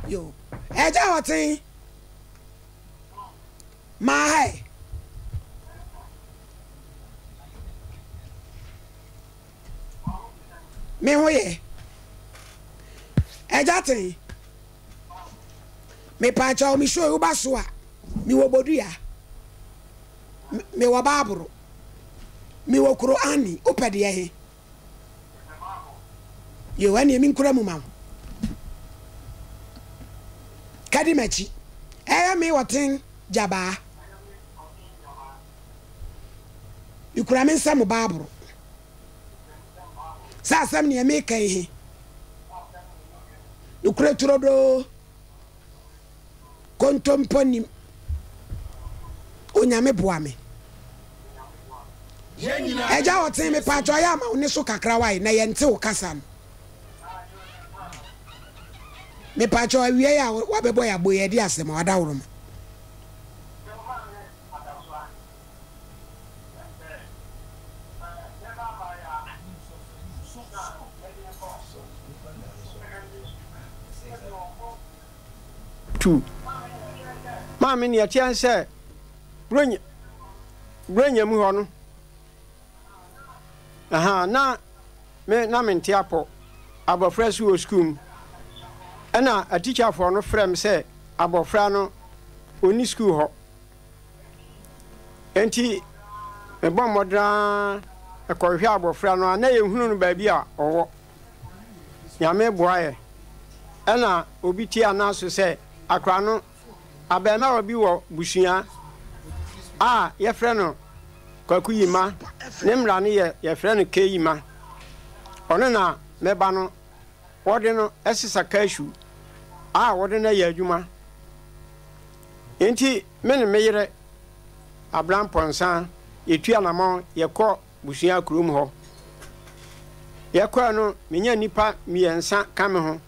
Yo. Agya ɔten. Maa ha ɛ. Me ho yɛ. Agya ten. Mepaakyɛw me show yi woba so a mewɔ bodua. Mewɔ baaboro. Mewɔ kuro ani wopɛ deɛ he? Yo ɛneɛ menkura mu ma wo. Kadi m'akyi. Ɛyɛ me ɔten gyabaa. Mekura me nsa mu baaboro. Sɛ asɛm neɛ meka yi he. Nokorɛ turodoo. Kontompo nnim. Onyame boa me. Agya ɔtee me paatwɔ yɛ ama wo ne so kakra wae na yɛnte wo kasa no. Me paatwɔ awiei a wabɛbɔ yɛ abo yɛ de asɛm a wadaworoma. Tu. Maame, nea ɛteɛ ne sɛ, Buronya, Buronya mu hɔ no, aha, na me, na mente apɔ. Abɔfra si wɔ sukuu mu. Ɛna atikyafoɔ no frɛ me sɛ abɔfra no, ɔnni sukuu hɔ. Enti mebɔ mmɔden ara kɔhwehwɛ abɔfra no a, na yɛnhunu no baabi a ɔwɔ. Nyame boa yɛ. Ɛna obi te anan so sɛ akora no abɛɛmawa bi wɔ busua a yɛfrɛ no Kwaku Yima, ne mmra no yɛ yɛfrɛ no Kay Yima. Ɔno na mɛba no wɔde no sesa cashew a wɔde no yɛ adwuma. Enti me ne me yere Abena Mpɔnsa yɛtu anamɔn yɛkɔ Busua kurom hɔ. Yɛkɔɛ no menya nnipa mmiɛnsa ka me ho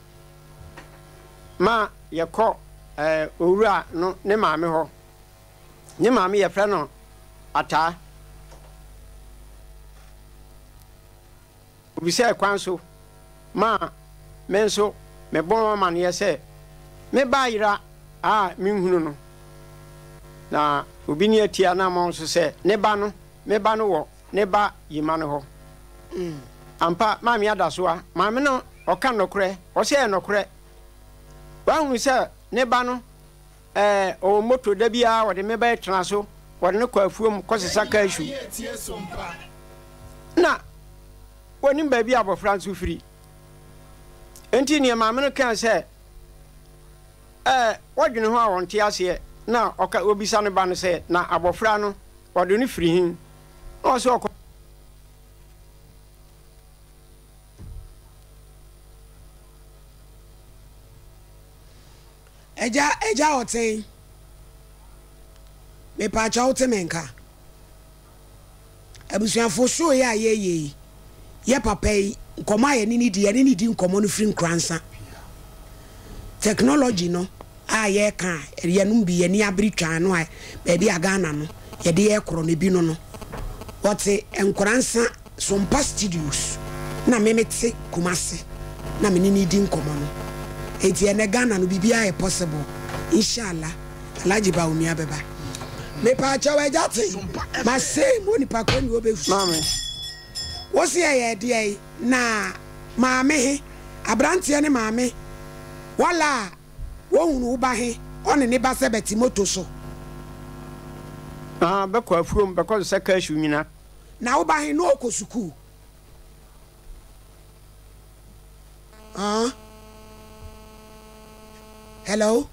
ma yɛkɔ ɛɛ owura no ne maame hɔ. Ne maame yɛfrɛ no Ataa. Obisaa kwan so maa me nso mebɔɔ wɔn amanneɛ sɛ me ba ayera a menhunu no. Na obi ne atia anammɔn so sɛ ne ba no, me ba no wɔ ne ba Yima no hɔ. Ampa, Maame Adasoa, maame no ɔka nɔkorɛ, ɔse ɛyɛ nɔkorɛ. Wahunu sɛ ne ba no, ɛɛ, ɔwɔ moto, da biara ɔde me ba tena so, wɔde no kɔ afuom kɔsesa cashew. Na wɔnim baabi a abɔfra nso firi. Enti nea maame no kae sɛ, Ɛɛ, wɔdwene ho a wɔnte aseɛ, na ɔka, ɔbisa ne ba no sɛ, Na abɔfra no, wɔde no firi he? Na ɔse ɔkɔ. Agya, agya ɔten. Mepaakyɛw wote me nka? Abusuafo show yi a yɛyɛ yi, yɛ papa yi, nkɔmmɔ a yɛne no di, yɛne no di nkɔmmɔ no firi Nkoransa. Technology no a yɛka a, yɛnom bi, yɛni abere twaa no a, baabi a Ghana no, yɛde yɛkorɔ no, ebi no no. Wɔte Nkoransa Sompa Studios na me mete Kumasi na me ne no redi nkɔmmɔ no. Enti ɛnnɛ Ghana no biribiara yɛ possible. Inshallah Alhaji Bawumia bɛba. Mepaakyɛw agya te ma same onipa korɔ ne ɔbɛsu. Maame. Wo se ɛyɛ ɛdeɛn na maame he abranteɛ ne maame wala a wohunu wo ba he ɔne ne ba sɛ bɛte moto so. Ahaa bɛkɔ afuom bɛkɔ sesa cashew nyina. Na wo ba he na ɔkɔ sukuu? Aah Hello?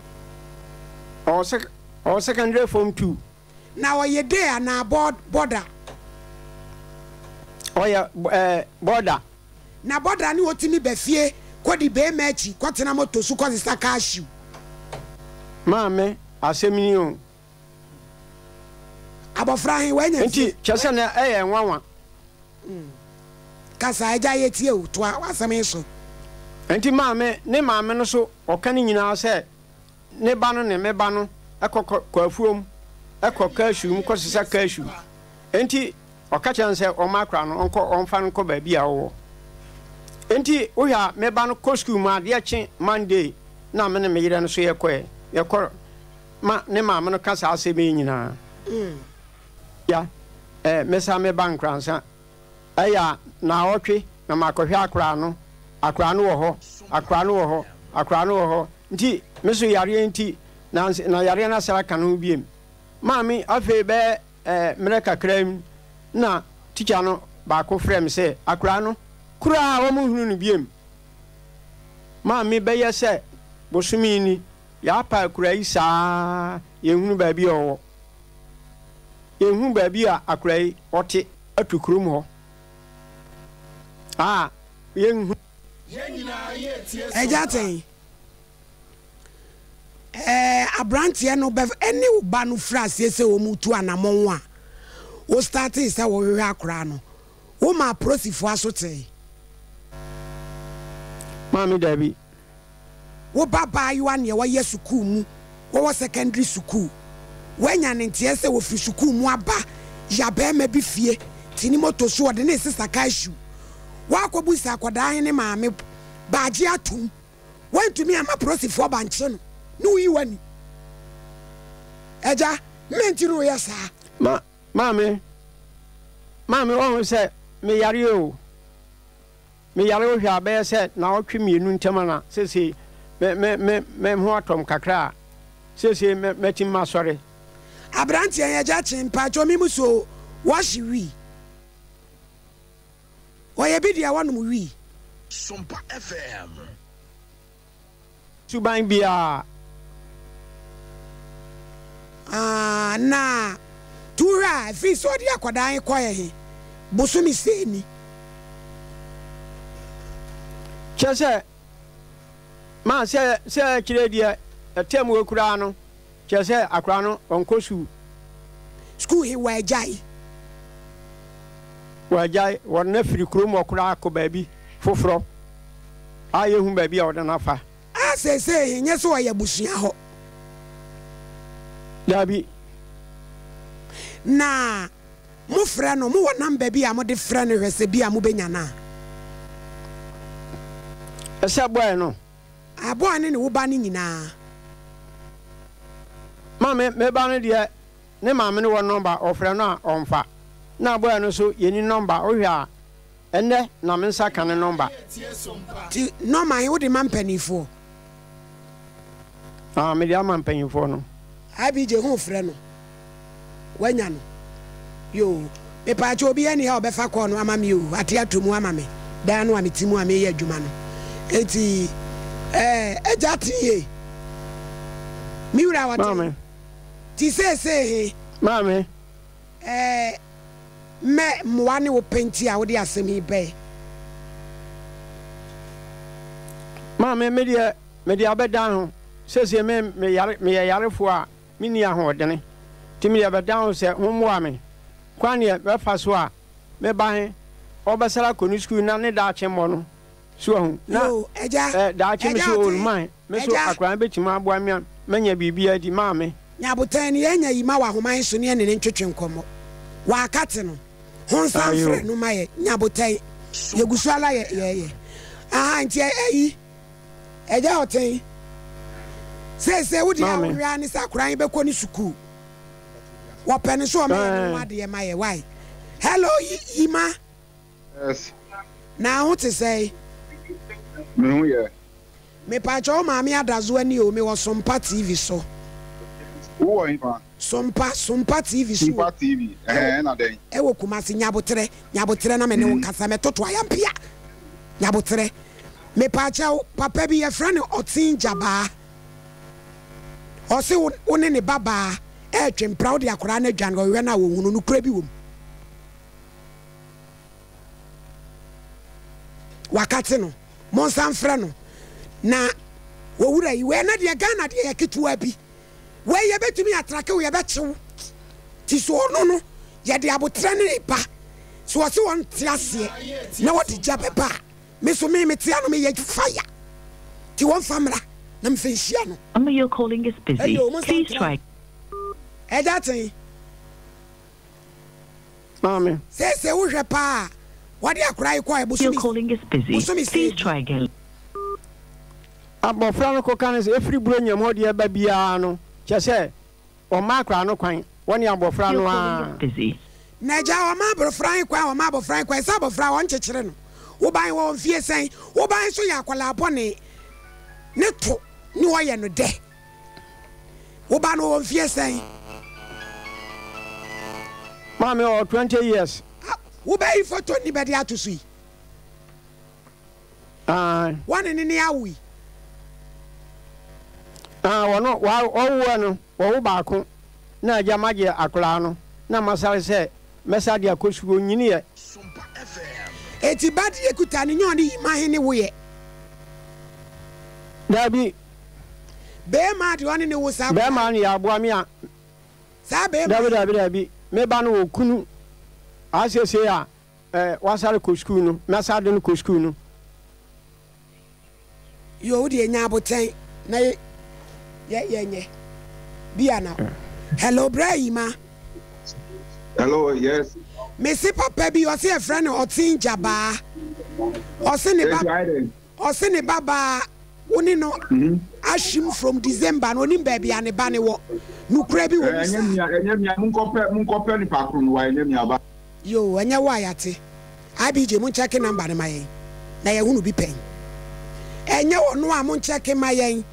Ɔwɔ sɛk ɔwɔ secondary form tuu. Na ɔyɛ day anaa bɔ bɔda? Ɔyɛ ɛɛ bɔda. Na bɔda ne otumi ba fie kɔdi beema akyi kɔtena moto so kɔsesa cashew. Maame, asɛm ni o. Abɔfra he, wanya mfie. Nti kyerɛ sɛ na ɛyɛ nwanwa. Kasa, agya yɛtie o, toa w'asɛm he so. Nti maame, ne maame no so ɔka ne nyinaa sɛ ne ba no ne me ba no kɔ kɔ kɔ afuom kɔ cashew mu kɔsesa cashew. Nti ɔka kyerɛ no sɛ ɔmma akora no ɔnkɔ ɔmfa no nkɔ baabi a ɔwɔ. Nti wohwɛ a me ba no kɔ sukuu mu adeɛ kye Monday. Na me ne me yerɛ no nso yɛkɔɛ. Yɛkɔ ma ne maame no ka saa asɛm yi nyinaa. Ya, eh, mɛsan mɛba Nkoransa. Ɛyɛ a, naawɔtwe na makɔhwɛ akoraa no. Akoraa no wɔ hɔ, akoraa no wɔ hɔ, akoraa no wɔ hɔ. Nti, me nso yareɛ nti, na, na yareɛ no asan aka ne ho biom. Maame, afei bɛyɛ eh, mmerɛ kakra mu na tikya no baako frɛɛ me sɛ, akoraa no, koraa wɔnhunu no biom. Maame, bɛyɛ sɛ bosome ni, yɛapa akura yi saa, yɛnhunu baabi a ɔwɔ. Yɛnhunu baabi a akura yi ɔte. Atu kurom hɔ a, yɛnhunu. Agya Ten, ɛɛ abranteɛ no bɛ ɛne wo ba no firi aseɛ sɛ wɔn retu anamɔn a, wo startee sɛ wohwehwɛ akoraa no, wo maa apolisifoɔ aso tee? Maame, Dabi. Wo ba baayewa nea wayɛ sukuu mu, wɔwɔ secondary sukuu, wanya ne nteɛ sɛ wɔfiri sukuu mu aba ya barima bi fie te ne moto so ɔde ne resesa cashew. Woakɔbu sɛ akwadaa he ne maame baagye atom. Woantumi amma polosifoɔ bankye no ne woyi w'ani. Agya, mmɛ nti ne woyɛ saa? Ma, maame, maame woahu sɛ meyare o. Me yare wo hwɛ a bɛyɛ sɛ naawɔtwe mienu ntam ana seesei me me me me ho atɔ m kakra a seesei mɛ mɛtumi masɔre. Abranteɛ yɛ gya kye mpakyɛw me mu so wɔhye wii ɔyɛ bi deɛ wɔnom wii. Sompa FM. Suban biara. Ah, na to hwɛ a, ɛfiri sɛ ɔde akwadaa he kɔeɛ he, bosome sei ni. Kyerɛ sɛ, ma sɛ sɛ akyire deɛ ɛtɛm wɔ koraa no, kyerɛ sɛ akwadaa no ɔnkɔ sukuu. Sukuu he wagyae. Wagyae, wɔde no afiri kurom hɔ koraa akɔ baabi foforɔ a yɛnhu baabi a wɔde no afa. A seesei he, nyɛ sɛ ɔyɛ abusua hɔ. Daabi. Na mofrɛ no, mowɔ namba bi a mode frɛ no hwɛ sɛ bi a mobɛnya no a? Sɛ bɔɛ no. Aboa ne ne wo ba no nyinaa. Maame, me ba no deɛ ne maame no wɔ nɔmba ɔfrɛ no a ɔnfa. Na aboa no nso yɛnni nɔmba wohwɛ a ɛnnɛ na me nsa ka ne nɔmba. Nti nɔma he wode ma mpaninfoɔ? Ah, mede ama mpanyinfoɔ no. IBJ ho frɛ no wanya no yoo mepaakyɛw obiaa nni ha a ɔbɛfa call no ama me oo ate ato mu ama me daa no a mete mu a meyɛ adwuma no enti eh agya te yie me wura ɔte Maame. ti seesei he Maame. eh mɛ mmoa ne wo pɛ nti a wode asɛm yi bae. Maame me deɛ mede abɛdan ho seesei me meyare meyɛ yarefoɔ a Menni ahoɔdene, nti mede abɛdan wo sɛ ho mmoa me. Kwan neɛ mɛfa so a me ba he ɔbɛsane akɔ ne sukuu na ne daakye mmɔ no. So wahu? Na Yoo, agya, eh, daakye me agya so ɔte, ɔnuma he, me so agya. akwadaa he bɛtumi aboa me a manya biribi adi. Maame. Nyabotan ne yɛanya yi ma wɔ ahoma he so ne yɛne no ntwetwe nkɔmmɔ. Waakate no, ho nsa Ayo. mfrɛ no ma yɛ. Nyabotan, yɛgu so ara yɛ yɛɛyɛ. Aha, nti ayi. Agya ɔten. Seesei wo deɛ a Maame. wohwɛ ara ne sɛ akwadaa yi bɛkɔ ne sukuu. Wɔpɛ no so ɔmɛyɛ ne ho Ɛɛ. adeɛ ma yɛ why? Hello Yima. Yes. Na ho te sɛn? Me ho yɛ. Mepaakyɛ wo maame Adazoa ni o, mewɔ Sompa TV so. Wo wɔ hefa? Sompa, Sompa TV so o. Sompa TV, ɛhɛn, ɛna dɛn? Ɛwɔ Kumasi, Nyaboterɛ, Nyaboterɛ na me ne wo nkasa, mɛtoto ayampia. Nyaboterɛ. Mepaakyɛw, papa bi yɛfrɛ no Ɔtsen Gyabaa. Ɔse wo wo ne ne ba baa ɛɛtwe mpra wode akwadaa no adwane ɔhwehwɛ no a ɔnhu no, nokorɛ bi wɔ mu? Wakate no, monsan mfrɛ no na owura yi, wei na deɛ Ghana deɛ yɛ ketewa bi, wei yɛbɛtumi atrake wo yɛbɛkye wo, ti so ɔno no yɛde aboterɛ ne ne ba, so ɔse ɔnte aseɛ na wɔde gya bɛba a. Me nso me mete ano meyɛ fire ti wɔn fa mmra na me fɛ nhyia no. Number you're calling is busy. Ɛyɛ o mo nsa Please ntra. try. Ɛgya ten. Maame. Seesei wo hwɛ paa a wɔde akora yi kɔɛ You're bosome calling is busy. bosome Please sɛn try again. Abɔfra no kɔka no sɛ, ɛfiri Buronya mu hɔ deɛ ɛba biara no, kyerɛ sɛ, wɔmma akwadaa no kwan, wɔne abɔfra no ara. Na agya, wɔmma abrɔfra he kwan, wɔmma abɔfra he kwan, sɛ abɔfra a wɔnkyekyere no. Wo ba he wɔ mfie sɛn? Wo ba he nso yɛ akwadaa bɔne, ne to ne ɔyɛ no dɛ. Wo ba no ɔwɔ mfie sɛn? Maame, ɔwɔ 20 years. Ah, wo ba yi foto ni bɛde ato so yi? Aane. Wɔne ne ne awo yi? Ah, wɔno, wa, wɔwoɛ no, wɔwo baako, na agya magye akwadaa no, na masare sɛ mɛsa de akɔ sukuu, ɔnyiniiɛ. Eti ba deɛ kuta no nyɛ ɔne yima he ne woyɛ? Daabi. Beema deɛ ɔne ne wo saa akwadaa Bɛɛma no yɛ aboa me a. Saa beema Daabi, daabi, daabi, me ba no wɔ kunu, a seesei a. Eh, wasare kɔ sukuu no, mɛsa de no kɔ sukuu no. Yoo, wo deɛ nya abotɛn na yɛ yɛ nyɛ bi a na. Hello, bra Yima. Hello, yes. Mese papa bi ɔse yɛfrɛ no Ɔten Gyabaa. Ɔse ne ba Ɔse ne ba baa wo ne no ahwim from December no onim baabi a ne ba no wɔ. Nokorɛ bi wɔ mu saa? Ɛnyɛ mia, ɛnyɛ mia, monkɔpɛ, monkɔpɛ nipa koro no wa, ɛnyɛ mia ba. Yoo ɛnyɛ wo a yɛate. IBJ monkyɛke number no ma yɛn na yɛahunu bi pɛn. Ɛnyɛ ɔno a monkyɛke ma yɛn.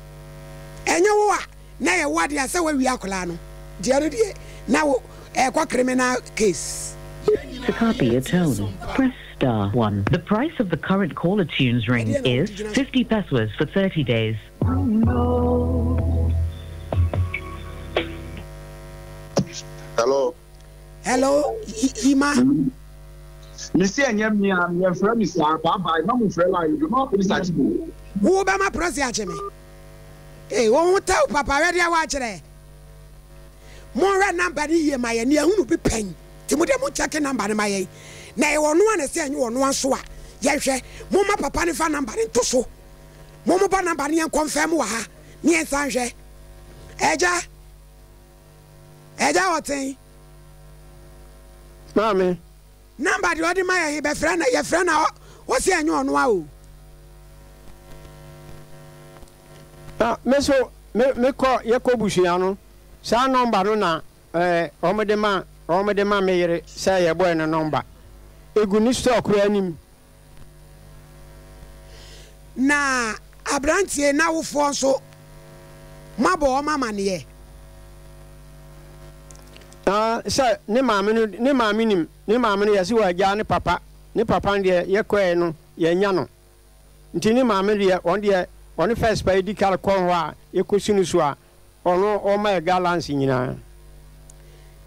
Ɛnyɛ wo a na ɛyɛ wo adeɛ a sɛ woawie akwadaa no deɛ no deɛ na wo ɛrekɔ criminal case. To copy a tone, press star 1. The price of the current caller tunes ring is 50 pesos for 30 days. Hello. Hello, Yima. Mesi ɛnyɛ mmea yɛmfrɛ me saa bye bye ma mo mfrɛ line no ma polisi akye me. Wo bɛma polisi akye me. Ee, wo ho tɛw papa hwɛ deɛ woakyerɛ. Monhwɛ number no yie ma yɛn na yɛahunu bi pɛn. Nti mo deɛ mo check number no ma yɛn. Na ɛyɛ ɔno a na sɛ ɛnyɛ ɔno a nso a yɛnhwɛ. Momma papa no mfa number no nto so. Mo mobɔ number no yɛn confirm wɔ ha na yɛnsan nhwɛ. Agya, Agya ɔten. Maame. Number deɛ ɔde ma yɛn he bɛfrɛ na yɛfrɛ na ɔse ɛnyɛ ɔno a o. Na me so me mekɔ yɛkɔ busua no saa nɔmba no na ɛɛ wɔn de ma wɔn de ma me yere sɛ yɛbɔɛ no nɔmba egu ne store koraa anim. Na abranteɛ n'awofoɔ nso moabɔ wɔn amaneɛ? Na sɛ ne maame no ne maame nim ne maame no yɛse wagyaa ne papa ne papa no deɛ yɛkɔɛ no yɛanya no. Nti ne maame deɛ ɔno deɛ ɔne first pa yɛdi kar kɔ hɔ a yɛkɔsi no so a ɔno ɔma yɛ gallants nyinaa.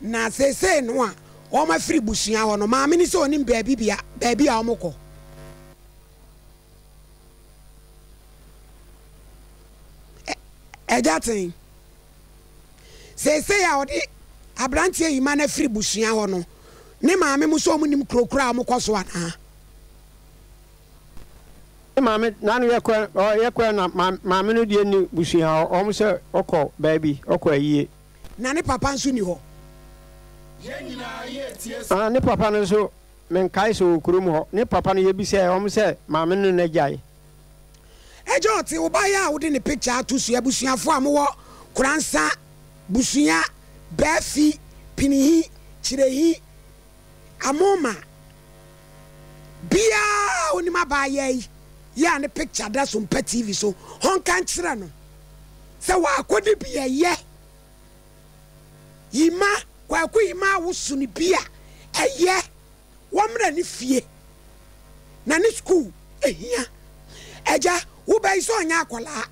Na seesei no a wɔn afiri busua hɔ no maame no sɛ ɔnim baabi bia baabi a wɔn kɔ. Ɛgya ten. Seesei a ɔde abranteɛ yi ma no afiri busua hɔ no ne maame mo sɛ wɔn nim kuro koro a wɔn kɔ so anaa? Ne maame nanu yɛ kɔ ɔ yɛ kɔ na maame no deɛ ni busua hɔ wɔn sɛ ɔkɔ baabi ɔkɔ ayie. Na ne papa nso ni hɔ. Ah ne papa no nso me nkae sɛ ɔwɔ kurom hɔ ne papa no yɛ bisɛɛ wɔn sɛ maame no na gyae. Agya ɔte wo ba yɛ a wode ne picture ato so abusuafoɔ a mowɔ koransa busua baafi pinihi kyirehi Amoma biaa a onim abaayaa yi yɛ a ne picture da so mpa TV so honka nkyerɛ no sɛ waakɔdi bi ɛyɛ Yima Kwaku Yima awoso no bi a ɛyɛ wɔmmra ne fie na ne school ehia Agya wo ba yi sɛ ɔnyɛ akwadaa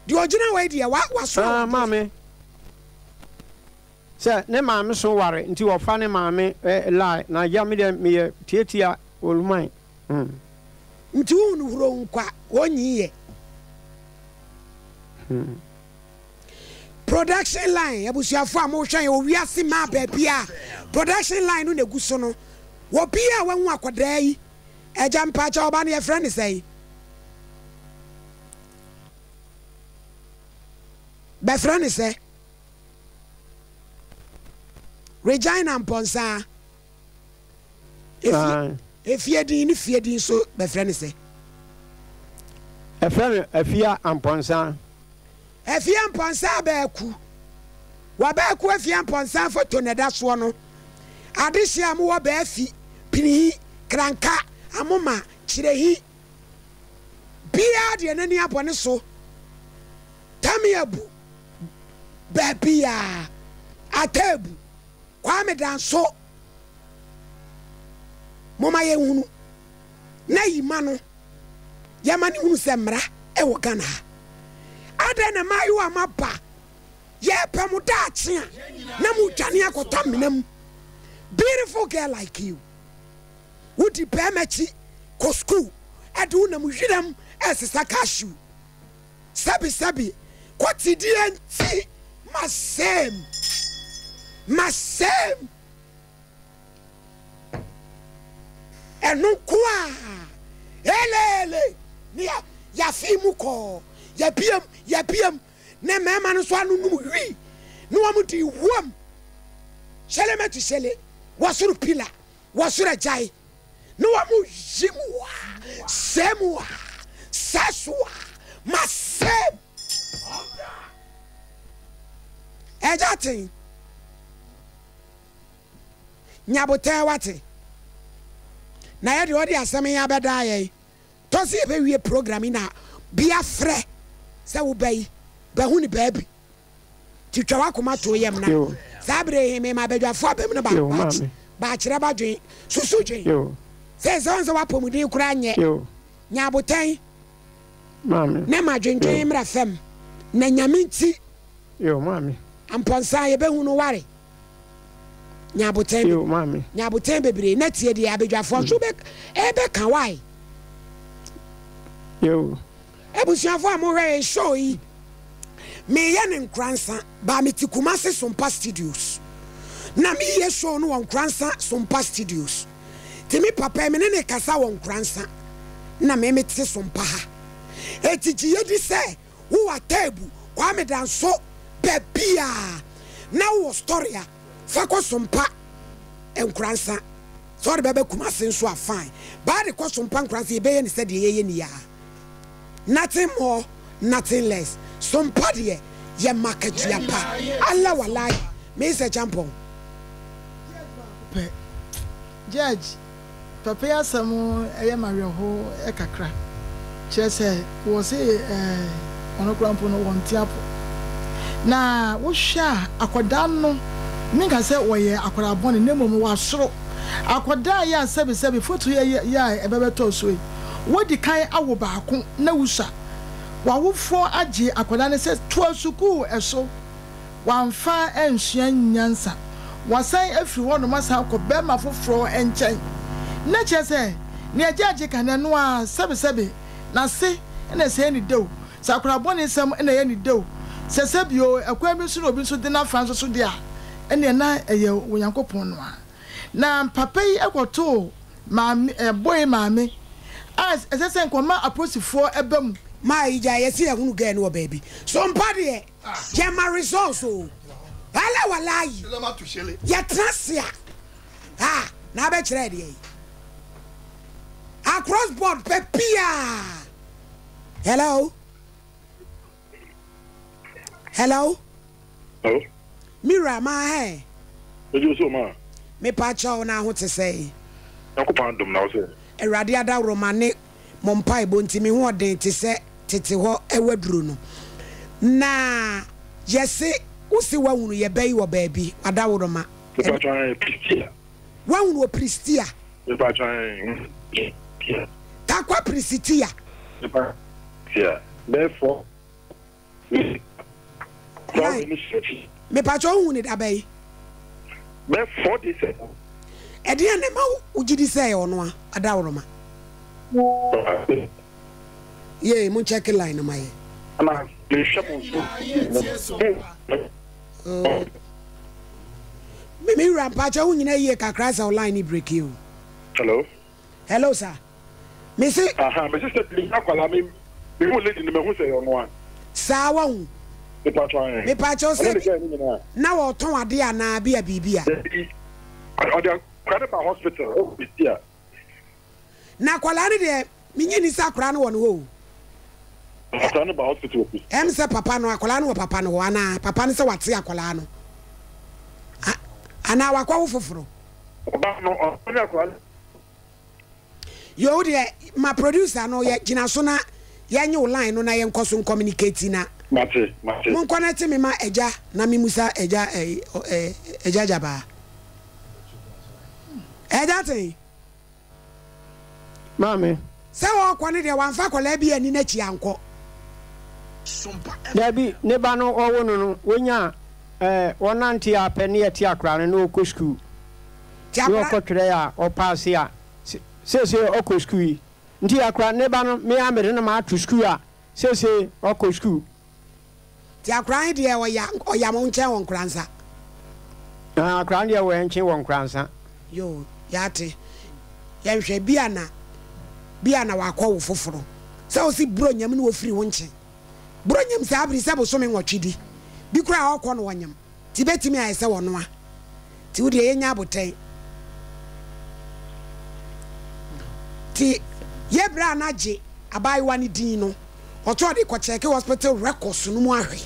deɛ ɔgyina hɔ yi deɛ waso Ah, awadeɛ. maame. Sɛ ne maame so ware nti ɔfa ne maame lie na agya me deɛ meyɛ tiatia oluman hmm. Nti wo hunu huro nkwa wɔnyi yɛ. Hmm. Production line abusuafo a mohwɛ yɛn wɔ wiase maa baabi a production line no na egu so no wɔ bi a wahu akwadaa yi agya mpakyɛ ɔba no yɛfrɛ ne sɛn bɛfrɛ ne sɛ. Regina Mpɔnsaa. Efie, efie din ne fie din nso bɛfrɛ ne sɛ. Ɛfrɛ me Afia Amponsah. Afia Amponsah Abaaku. W'abaaku Afia Amponsah foto na ɛda soɔ no. Adehyeɛ a mowɔ Baafi, Pinihi, Kranka, Amoma, Kyirehi. Biaa deɛ n'ani abɔ ne so. Tammy Abu, baabiaa. Atta Abu, Kwame Danso. Momma yɛnhunu na yi ma no. Yɛma no hunu sɛ mmara wɔ Ghana ha. Adɛn na mmaayewa a moaba yɛrepɛ mo daakye a na modwane akɔtɔ amena mu? Beautiful girl like you, wodi barima akyi kɔ school de wonam wiram resesa cashew. Sɛbi sɛbi, kɔtidie nti masɛm, masɛm. Ɛno nko a, eleele, ne ya, yɛafee mu kɔɔ, yɛbiam, yɛbiam, ne mmarima no nso anonom wii, ne wɔn de wuam, hyɛlɛ mɛtu hyɛlɛ, wɔ soro pila, wɔ soro agyae, ne wɔn yi mu a, sɛ mu a, sɛ so a, ma sɛm. Ɛgya ten. Nya botae wate. Na yɛ deɛ ɔde asɛm yi abɛdaa yɛn. Tɔ sɛ yɛbɛwie program yi na bi afrɛ sɛ wo ba yi bɛhu ne baabi. Nti twa w'akoma to yam na saa berɛ yi mema abadwafoɔ abam no baakyerɛ badwen susu dwen. Sɛ sɛ wɔn sɛ w'apɔmuden koraa nyɛ. Nya abotan ne ma dwendwen mmra fam na Nyame nti. Ampɔnsa yɛbɛhu no ware. Nya abotan Yo, maame. Nya abotan bebree na tie deɛ abadwafoɔ nso bɛ ɛbɛka why. Yo. Abusuafoɔ a mohwɛ yɛn show yi, meyɛ no Nkoransa, baa mete Kumasi Sompa Studios. Na meyɛ show no wɔ Nkoransa Sompa Studios. Nti me papa yi, me ne no kasa wɔ Nkoransa, na me mete Sompa ha. Enti gye yɛdi sɛ Wo wɔ Atebu, Kwame Danso, baabiaa na wo wɔ story a fa kɔ Sompa Nkoransa. Sɛ ɔde bɛba Kumasi nso a fine. Baa de kɔ Sompa Nkoransa yɛbɛyɛ no sɛdeɛ yɛyɛ no yi ara. Nothing more, nothing less. Sompa deɛ yɛma akatua pa. Allah walai. Mensah Acheampong. Judge baako pɛ. Judge. Papa yi asɛm yɛ me awerɛhow kakra. Kyerɛ sɛ, wɔse ɔno koraa mpo no, wɔnte apɔ. Na wohwɛ a, akwadaa no, menka sɛ ɔyɛ akwadaa bɔne, na mmom wasoro. Akwadaa yi a sɛbesɛbe foto yi a ɛbɛbɛtɔɔ so yi, wadi kan awo baako na wusua. W'awofoɔ agye akwadaa no sɛ toa sukuu so. Wamfa ansua nyansa. Wasan afiri hɔnom asan akɔ barima foforɔ nkyɛn. Na kyerɛ sɛ, nea gyagye ka no, ɛno ara, sɛbesɛbe, n'ase na ɛsɛe ne dɛw. Sɛ akwadaa bɔnesɛm na ɛyɛ ne dɛw, sɛ sɛbi oo, ɛkwan bi so na obi nso de no afa nso so deɛ a, ɛnneɛ na ɛyɛ Onyankopɔn no ara. Na papa yi kɔtoo maame, boy maame a ɛsɛ sɛ nka ɔma apolisifoɔ ba mu. Maa yi gyae yɛse yɛhunu girl no wɔ baabi so mpa deɛ yɛma results oo wala walayi yɛtena se a ah na abɛkyerɛ deɛ yi across board pɛ piaa hello hello. Hello. Me wura, maa hɛ. Megye wo so maa. Mepa kyɛw na ho te sɛn? Nyankopɔn adom na wo sɛ? Awurade adaworoma ne mo mpaebɔ nti me ho ɔden te sɛ tete hɔ waduro no. Na yɛse wo se woahunu yɛ ba yi wɔ baabi, w'adaworoma. Mepa kyɛw ɛɛ Pristia. Woahunu wɔ Pristia. Mepa kyɛw ɛɛ Pristia. Tarkwa Prisitia. Mepa kyɛw bɛyɛ fɔ. Mepakyɛ wohu ne daba yi? Bɛ 4 days ago. Ɛdeɛn na ɛma wogye di sɛ ɛyɛ ɔno a adaworoma? Yee, mo nkyɛke line no ma yɛ. Ana mehwɛ mo nso. Oh. Me me wura mpakyɛ wo nyina yie kakra sɛ wo line ne break o. Hello. Hello sir. Me se. Aha, me se sɛ me nya akwalaa me me hu lady no mahu sɛ ɛyɛ ɔno a. Saa wahu. Me pakyɛw ɛɛ. Me pakyɛw Ɔne ne sɛ guy no nyinaa. na ɔtɔn adeɛ anaa bi a biribi a. Dabi, ɔde akwadaa no ba hospital ɛwɔ besi a. Na akwadaa no deɛ me nye ni sɛ akwadaa no wɔ ne hɔ o. Akwadaa no ba hospital wɔ Ɛm sɛ papa no akwadaa no wɔ papa no hɔ anaa papa no sɛ wate akwadaa no anaa wakɔwo foforo. Ɔbaa no ɔne akwadaa no. Yoo wo deɛ ma producer no yɛ gyina so na yɛnye wo line no na yɛnkɔ so ncommunicate na. Mate mate. Mo nconnect me ma agya na me musa agya ɛyi ɛ agya gyabaa. Agya ten. Maame. Sɛ ɔɔkɔ no deɛ wamfa akwadaa bi anni n'akyi ankɔ. Dabi, ne ba no wɔwo no no wonya ɛɛ wɔnante a pɛ ne yɛte akwadaa no na ɔkɔ sukuu. Nti Ne akwadaa. ɔkɔ twerɛ a ɔpaase a seesei ɔkɔ sukuu yi. Nti akwadaa ne ba no me ara mede no mato sukuu a seesei ɔkɔ sukuu. Nti akwadaa he deɛ ɔya ɔya mo nkyɛn wɔ Nkoransa? Aah akwadaa no deɛ wɔ yɛn nkyen wɔ Nkoransa. Yoo yɛate. Yɛnhwɛ bia na bia na wakɔ wo foforo. Sɛ wo se Bronyam ne ofiri wo nkyen. Bronyam saa bere sɛ bosome nwɔtwe di. Bi koraa ɔkɔ no ɔnyem. Nti bɛtumi ayɛ sɛ ɔnoa. Nti wo deɛ yɛnya abotɛn. Nti yɛ berɛ a na gye abaayewa no din no, ɔtɔ ɔde kɔ kyɛɛke hospital records no mu ahwɛ.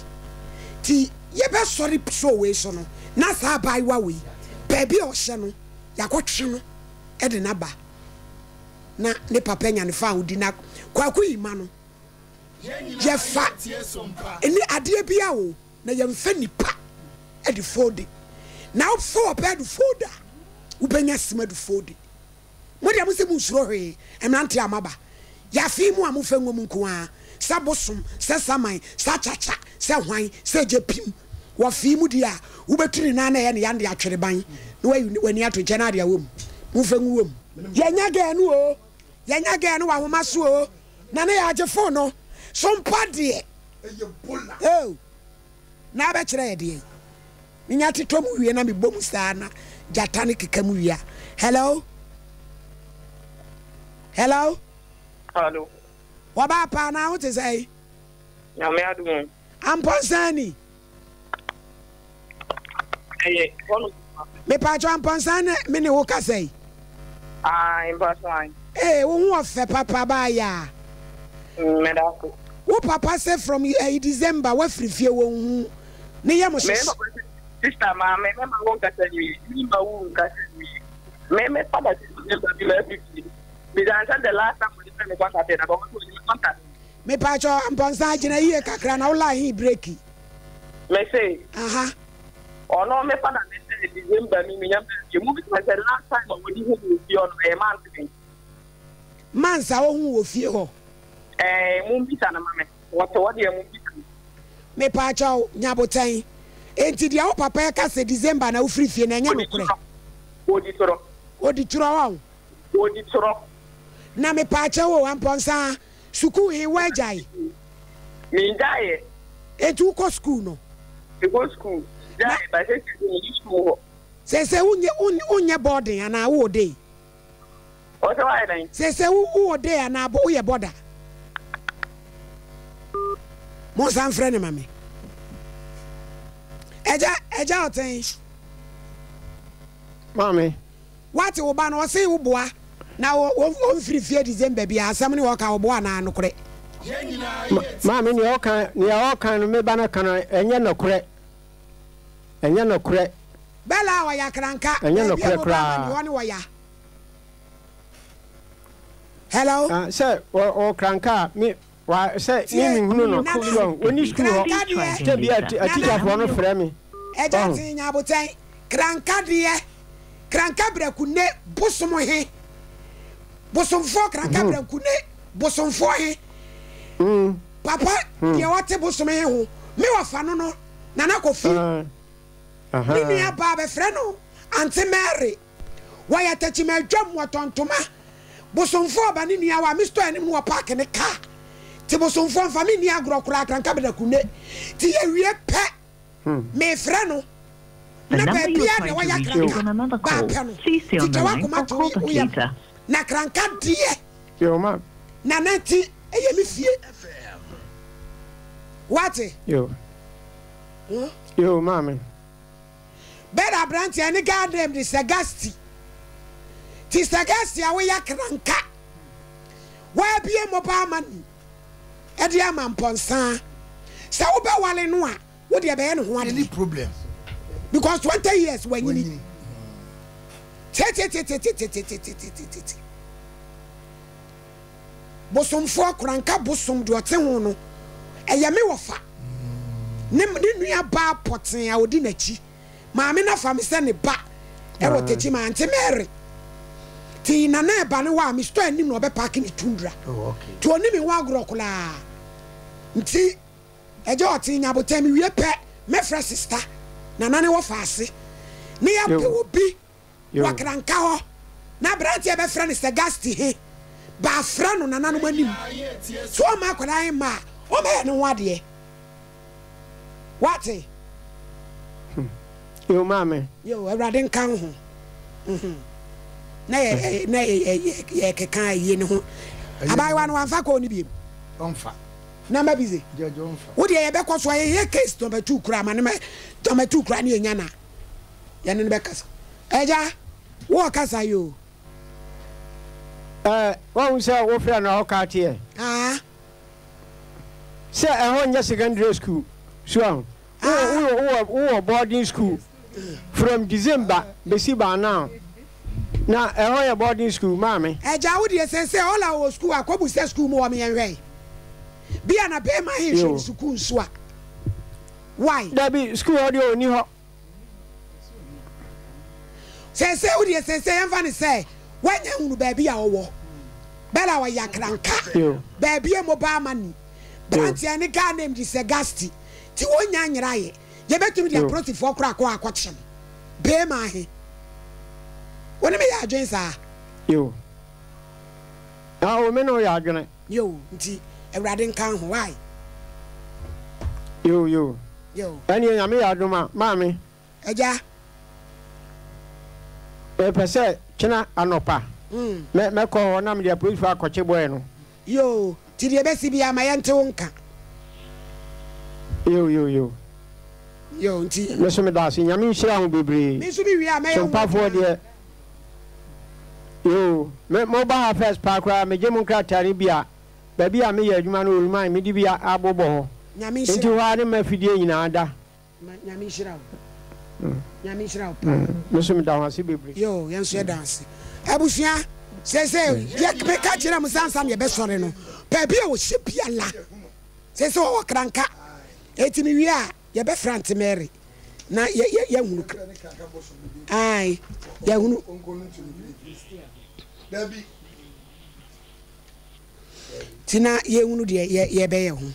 Nti yɛbɛsɔre show wei so no, na saa abaayewa wei, baabi a ɔhyɛ no, yɛakɔtwe no de no aba na ne papa anya ne faahodi na Kwaku Yima no, yɛfa ne adeɛ biara o. Na yɛmfa nipa de foode. Na wofa ɔbaa de foode a, wobɛnya sima de foode. Mo deɛ mose monsuro hwee, mmeranteɛ a moaba. Yɛafee mo a momfa ngo mu nko ara, sɛ bosom, sɛ saman, sɛ akyakya, sɛ hwan, sɛ gya pim. Wɔfee mo deɛ a, wobɛtu ne nan na ɛyɛ ne yan de atwere ban, na wayi w'ani ato nkyɛn na ade awɔ mu. Momfa ngu wɔ mu. Yɛanya gɛɛ no oo, yɛanya gɛɛ no wɔ ahoma so oo, na ne yɛagye fon no so mpa deɛ. Oh, na abɛkyerɛ yɛ deɛn? Menya tetɔ mu wie na mebɔ mu saa na gyata no keka mu wie a. Hello? Hello? Hello. Wɔbaa paa na ho te sɛn? Nyame adom o. Ampɔnsan ni. Ɛyɛ hɔ no. Mepatwɔ Ampɔnsan ne me ne wo kasa yi. Ae mpatwɔ ae. Ee wo ho ɔfɛ papa baa yaa. Meda ase. Wo papa se from ɛyi December wafiri fie wɔ nhu ne yam Me hyehye. papa se sister maame me ma wo nkasa nwie me ma wo nkasa nwie me me father se December bi mafiri fie bisa ansa the last time ɔde fɛ me contact na bɛ wɔn me contact. Mepatwɔ Ampɔnsan gyina yie kakra na wo line he breaki. Me se. Aha. Ɔno me father ne sɛ December mi menya baa fie mu bisa sɛ last time a wɔde hu me wɔ fie hɔ no ɛyɛ month bɛn. Months a wohu wɔ fie hɔ. Ɛɛ mo bisa no ma me wɔte hɔ deɛ mo bisa no. Mepaakyɛw Nyabotɛn enti deɛ wo papa ɛka sɛ December na wofiri fie no ɛnyɛ nokorɛ? Odi torɔ. Odi torɔ wahu. Odi torɔ. Na mepaakyɛw o Ampɔnsaa Sukuu he woagyae? Mengyaeɛ. Enti wokɔ sukuu no? Mekɔ sukuu. Gyaeɛ, but seesei deɛ menni sukuu hɔ. Seesei wonyɛ wonyɛ boarding anaa wowɔ day? Ɔsɛ woayɛ dɛn? Seesei wo wowɔ day anaa woyɛ bɔda? Monsan mfrɛ no ma me. Agya, Agya Ɔten. Maame. Woate wo ba no ɔse wo boa na ɔmfiri fie December biaa asɛm ne ɔka ɔboa anaa nokorɛ. Maame nea ɔka nea ɔka no me ba no ka no ɛnyɛ nɔkorɛ ɛnyɛ nɔkorɛ. Bella a ɔyɛ akranka ɛnyɛ baabi a nɔkorɛ mo ba koraa. ma ne hɔ ne ɔya. Hello. Ah, sɛ ɔkranka a me Wa sɛ Tie, me menhunu no Nana, so ɔhu ɔnni sukuu hɔ Kranka deɛ, sɛ bia Nana, atikyafoɔ no frɛ me Agya ɔhu. tee Nyabotɛn, Kranka deɛ, Kranka Braku ne bosom he, bosomfoɔ Kranka Braku ne bosomfoɔ he, papa deɛ ɔte bosom he ho, me wɔfa no no, Nana Kofi, me nua baa bɛfrɛ no Ante Mary. Wɔyɛ tɛkyima adwam, wɔtɔ ntoma. Bosomfoɔ ɔba ne nua hɔ a, me store anim no wɔpaake ne car. Nti bosomfoɔ mfa me nni agorɔ koraa kranka beda kunne. Nti yɛwie pɛ, mefrɛ no The na number you are baabiara deɛ trying to wɔyɛ reach is kranka on another baa call. pɛ no. Please stay Nti on the twa line w'akoma or to call back wo yam. later. Na kranka deɛ, Yo ma. Nana nti ɛyɛ me fie. Woate? Yo. Yo maame. Ber aberantsɛ ne guard name de Sagasti. Ntsi Sagasti a woyɛ kranka, woabue mobile money. Ɛde ama mpɔnsaa. Sɛ wobɛwale no a, wo deɛ bɛyɛ ne ho adeɛ. problem. Because 20 years wanyini. Tetetetetetetetetetete. Bosomfoɔ koranka bosom deɛ ɔte ho no, ɛyɛ me wɔfa. Ne ne nua baa pɔtee a ɔdi n'akyi. Maame no afa me sɛ ne ba ɛwɔ Tekyima, Aunty Mary. Ti Nana ɛba ne hɔ a, me store anim na ɔbɛpaake ne Tundra. Nti ɔnni me ho agorɔ koraa. Nti Agya ɔtee Nyabotan, mewie pɛ mɛfrɛ sista Nana ne wɔfa ase ne yɛapɛ obi wɔ Kranka hɔ na aberanteɛ a bɛfrɛ no Sagasti he bɛafrɛ no nananom anim sɛ ɔmma akwadaa he mma a ɔmmɛyɛ ne ho adeɛ. Woate? Yo, maame. Yo, Awurade nka wo ho. Mhm. Na yɛ na yɛ yɛkeka ayie ne ho. Abaayewa no wamfa kɔɔ ne biem. Ɔmfa. Number busy. Judge ɔmfa. Wo deɛ yɛbɛkɔ so a yɛyɛ case number 2 koraa ma ne ma number 2 koraa ne yɛnya na yɛne no bɛkasa. Agya, wo ɔkasa yi o. Ɛɛ, wahu sɛ wofrɛ no a ɔka teɛ. Ah. Sɛ ɛhɔ nyɛ secondary school so ahu. Wowɔ wowɔ wowɔ boarding school from December besi by now. Na ɛhɔ yɛ boarding school maame. Agya wo deɛ sɛsɛ all a ɔwɔ school a kɔ busa school mu hɔ me yɛn hwɛ bia na bɛɛma he hwɛ ne sukuu nso a why. Dabi school hɔ deɛ ɔnni hɔ. Seesei wo deɛ seesei yɛmfa no sɛ woanya hunu baabi a ɔwɔ. Bella ɔyɛ akranka baabi a mobile money branteɛ ne guy name de sɛ Gasti nti wɔnnya nyeraeɛ. Yɛbɛtumi de apolisifoɔ koraa akɔ akɔkye no. Beema ahe? Wo ne me yɛ adwene saa? Yo. Ah, o me ne wo yɛ adwene. Yo, nti Awurade nka ho, why? Yo, yo. Yo. Ɛneɛ Nyame yɛ adom a, maame. Agya. Mepɛ sɛ kyena anɔpa mɛ mɛkɔ hɔ na mede apolisifoɔ akɔkye boy no. Yoo, nti deɛ ɛbɛsi biara ma yɛnte wo nka. Yo yo yo. Yo, nti. Me nso meda ase, Nyame nhyira ho bebree. Me nso me wie a mɛyɛ ho Sompafoɔ adwuma. deɛ, yoo, me moba ha first paa koraa megye mo nkrataa no bi a. Baabi a meyɛ adwuma no Oluman mede bi abobɔ hɔ. Nyame nhyira Nti hɔ ara ne m'afidie nyinaa da. Nyame nhyira wo. Nyame nhyira wo paa. Me nso meda wo ase bebree. Yoo yɛn nso yɛda ase. Abusua seesei yɛ meka kyerɛ mo sɛ ansa na yɛbɛsɔre no baabi a ɔhyɛ biara seesei ɔwɔ kranka eti mewie a yɛbɛfrɛ Aunty Mary na yɛ yɛ yɛhunu ae yɛhunu. Nti na yɛhunu deɛ yɛbɛyɛ ho.